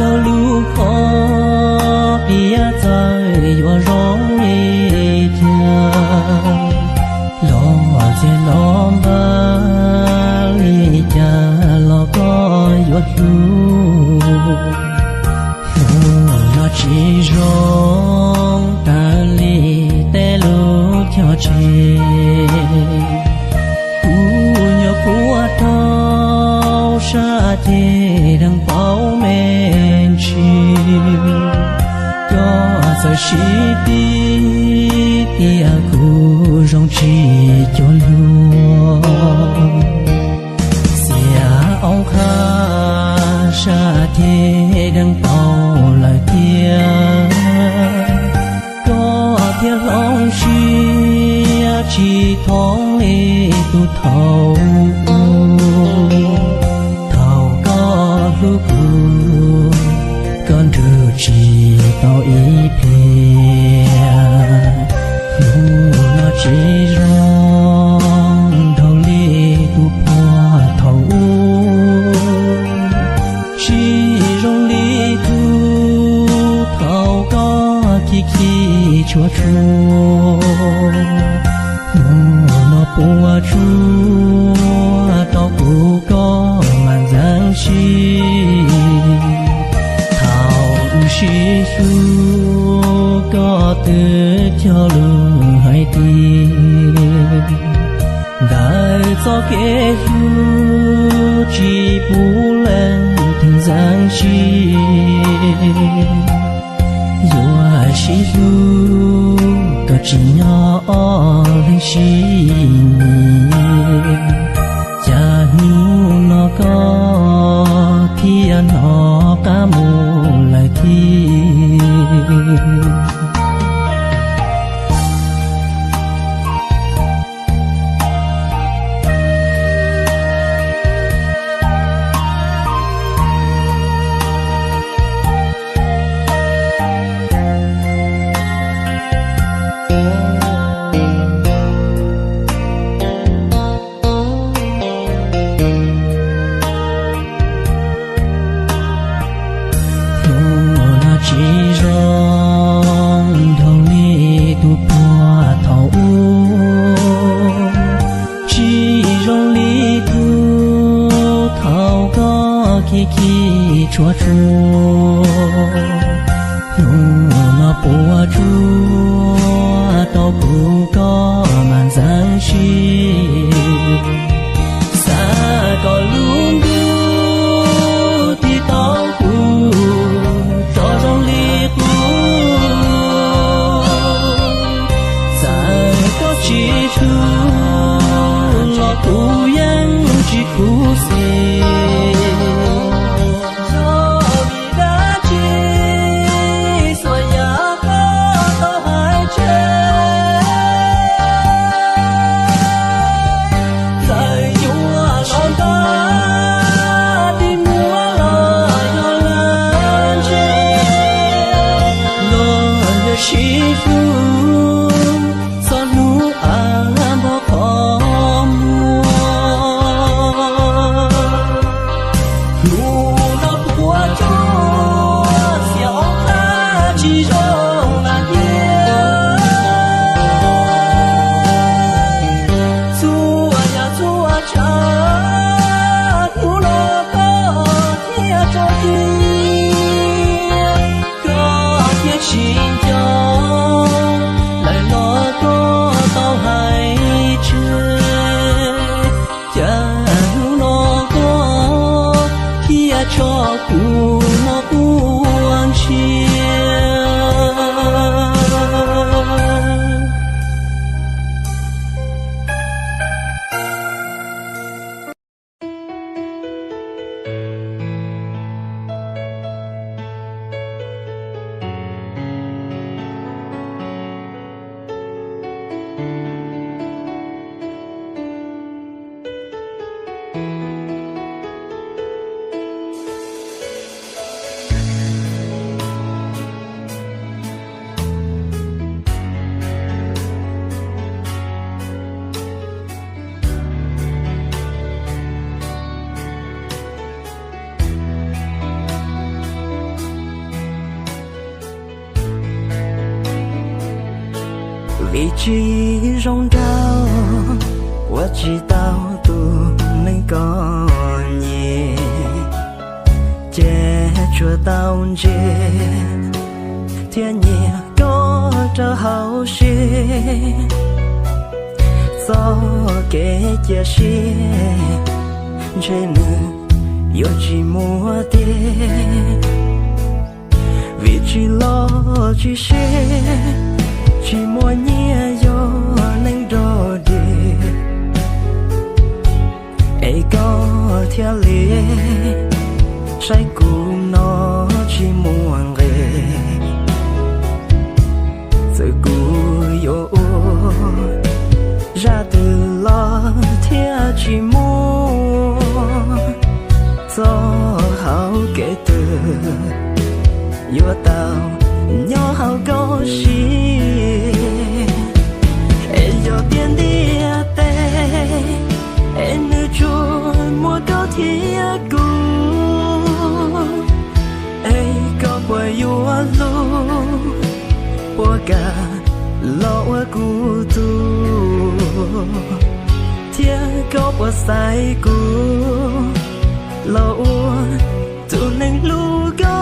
Koj lub qhov tiaj txawm yuav zoo li cas, los txias los npag li cas los koj yuav hlub. Hnub no tsis zoo raws li tej lub caij tseg, kuv nyuam qhuav rau sab ceg deev paub me ntsis. Koj txawm sib tib tias kuv zoo tsis cuag luag, xiam oob qhab sab ceg deev paub lawm tiag. Koj thiaj hloov siab tsis thoob li tus thaum ub. Thaum koj hlub kuv, koj nrug tsis tau ib pliag. Hnub no tsis zoo nraug li tus puag thaum ub, tsis zoo li tus thaum koj khib khib tshua tshua. Hnub no puas tsuaj rau kuv koj mas ntxeev siab. Thaum wb sib hlub koj twb cog lus hais tias, ntawm txoj kev hlub tsis pub leej twg ntxeev siab. Yuav sib hlub koj tsim nyog ob leeg sib nyiam, cas hnub no koj thiaj hnov qab mus lawm thiab. Hnub no tsis zoo nraug li tus puag thaum ub, tsis zoo li tus thaum koj khib khib tshua tshua. Hnub no puas tsuaj rau kuv koj mas ntxeev siab. Xav kom lub ntuj tiv tauj kuv tso zoo li qub. Txawm koj tsis hlub los kuv yeej tsis khuv xim. Yog vim dab tsi xuas yam koj tau hais tseg? Txawm yuav los nto, tig muab los yog lawv ntse, los yog sib hlub txog hnub av npog qhov muag. Hnub no puas tsuaj, xiam oob qhab tsis zoo mas tiag. Txhua yam txhua tsav, hnub no koj thiaj tso tseg, koj thiaj tsis nco lawm los koj tau hais tseg. Cas hnub no koj thiaj tso kuv no quaj ntsia. Vim tsis zoo nraug ua tsis tau tus neeg koj nyiam, ces tsuas tau ntsia thiab nyiam koj rau hauv siab. Txoj kev cia siab ntshe nws yuav tsis muaj tiag, vim tsis los tsis siab, tsis muaj nyiaj yog neeg nrog dig. Es koj thiaj li saib kuv no tsis muaj nqis. Txawm kuv yuav ua zaj twg los thiaj tsis muaj txoj hau kev twg yuav tau nyob hauv koj siab. Es yog tias ntiaj teb es nws tsuas muaj koj thiab kuv, es koj puas yuav hlub, puas kam los ua kuv tug, thiab koj puas xaiv kuv los ua tus neeg hlub koj?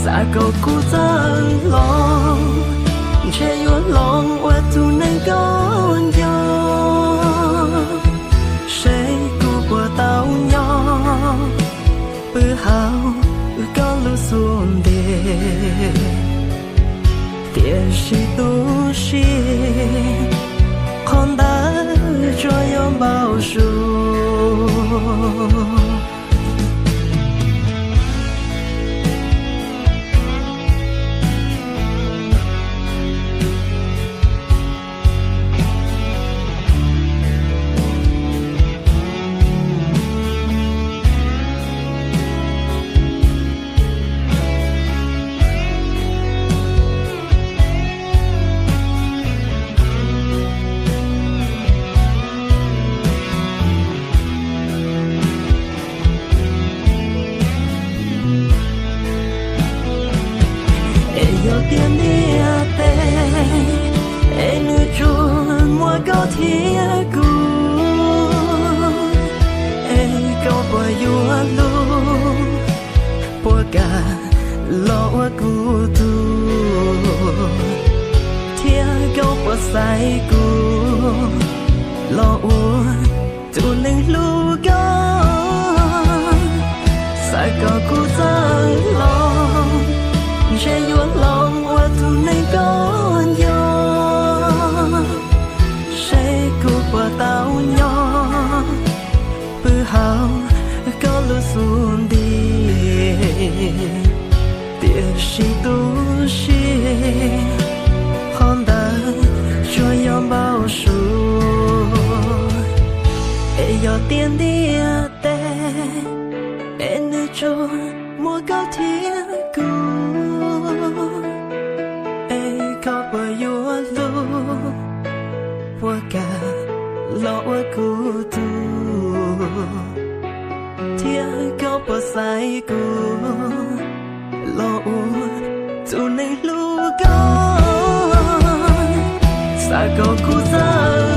Xav kom kuv txawj hloov, ntshe yuav hloov ua tus neeg koj nco, seb kuv puas tau nyob pw hauv koj lub xub ntiag. Tiam sis tu siab, qhov ntawd tsuas yog npau suav. Es yog tias ntiaj teb es nws tsuas muaj koj thiab kuv, es koj puas yuav hlub, puas kam los ua kuv tug, thiab koj puas xaiv kuv los ua tus neeg hlub koj? Xav kom kuv txawj hloov, ntshe yuav hloov ua tus neeg koj nco, seb kuv puas tau nyob pw hauv koj lub xub ntiag. Tiam sis tu siab, qhov ntawd tsuas yog npau suav. Es yog tias ntiaj teb es nws tsuas muaj koj thiab kuv, es koj puas yuav hlub, puas kam los ua kuv tug, thiab koj puas xaiv kuv los ua tus neeg hlub koj? Xav kom kuv txawj